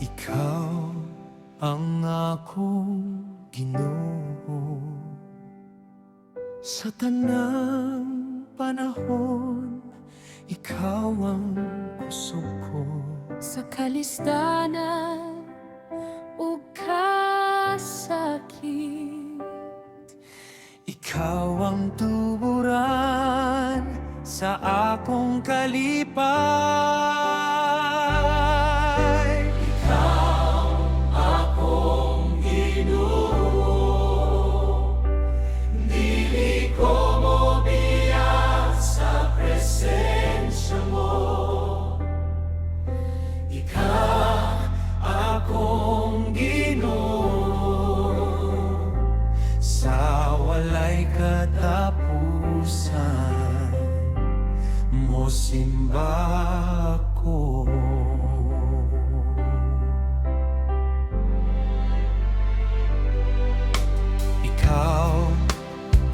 Ikaw ang akong Ginoo. Sa tanang panahon, ikaw ang kusog ko. Sa kalisdanan ug kasakit. Ikaw ang tuburan sa akong kalipay. Ikaw akong Ginoo. Dili ko mobiya sa presensya mo. Ikaw akong Ginoo sa walay katapusan. Mo simba ko. Ikaw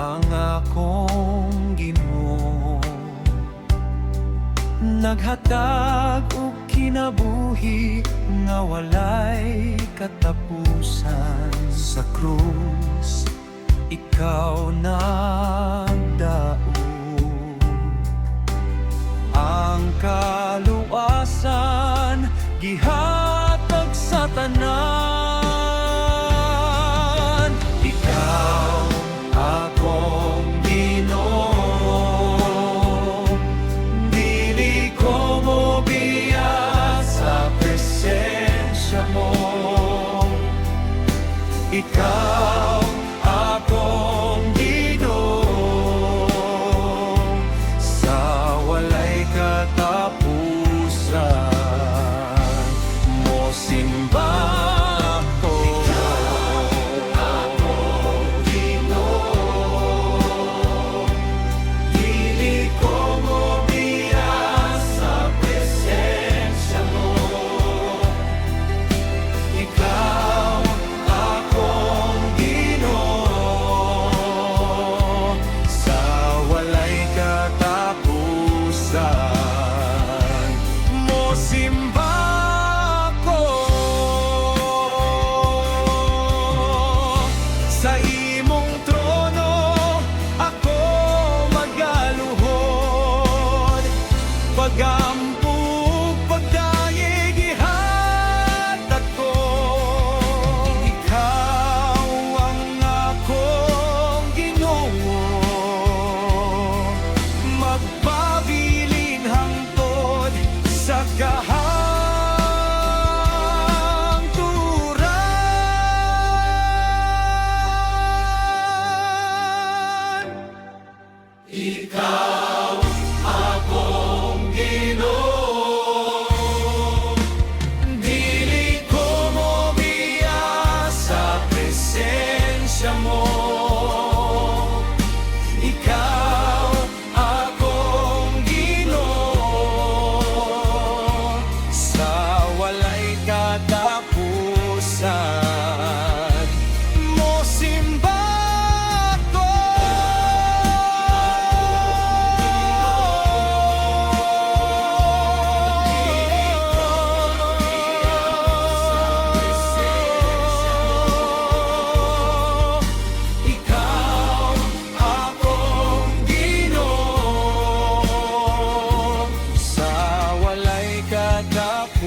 ang akong Ginoo, naghatag og kinabuhi nga walay katapusan. Sa krus, ikaw nagdaog. Ang kaluwasan gihatag sa tanan. Ikaw akong Ginoo. Dili ko mobiya sa presensya mo. Ikaw akong Ginoo sa walay katapusan. Mo simba ko. Akong Ginoo. Dili ko mobiya sa presensya mo. Ikaw akong Ginoo sa walay katapusan. Mo simba ko. Sa imong trono ako magaluhod. Pagampo, pagdayeg, ihatag ko. Ikaw ang akong Ginoo, magpabilin hangtod sa kahangturan. Ikaw akong Ginoo. Dili ko mobiya sa presensya mo. Ikaw akong Ginoo sa walay katapusan. Mo simba ko. Ikaw akong Ginoo sa walay katapusan.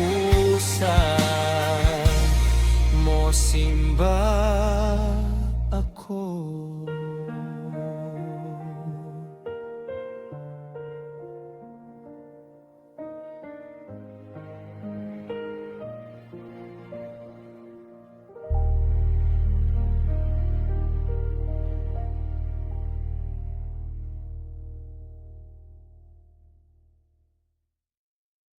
Mo simba.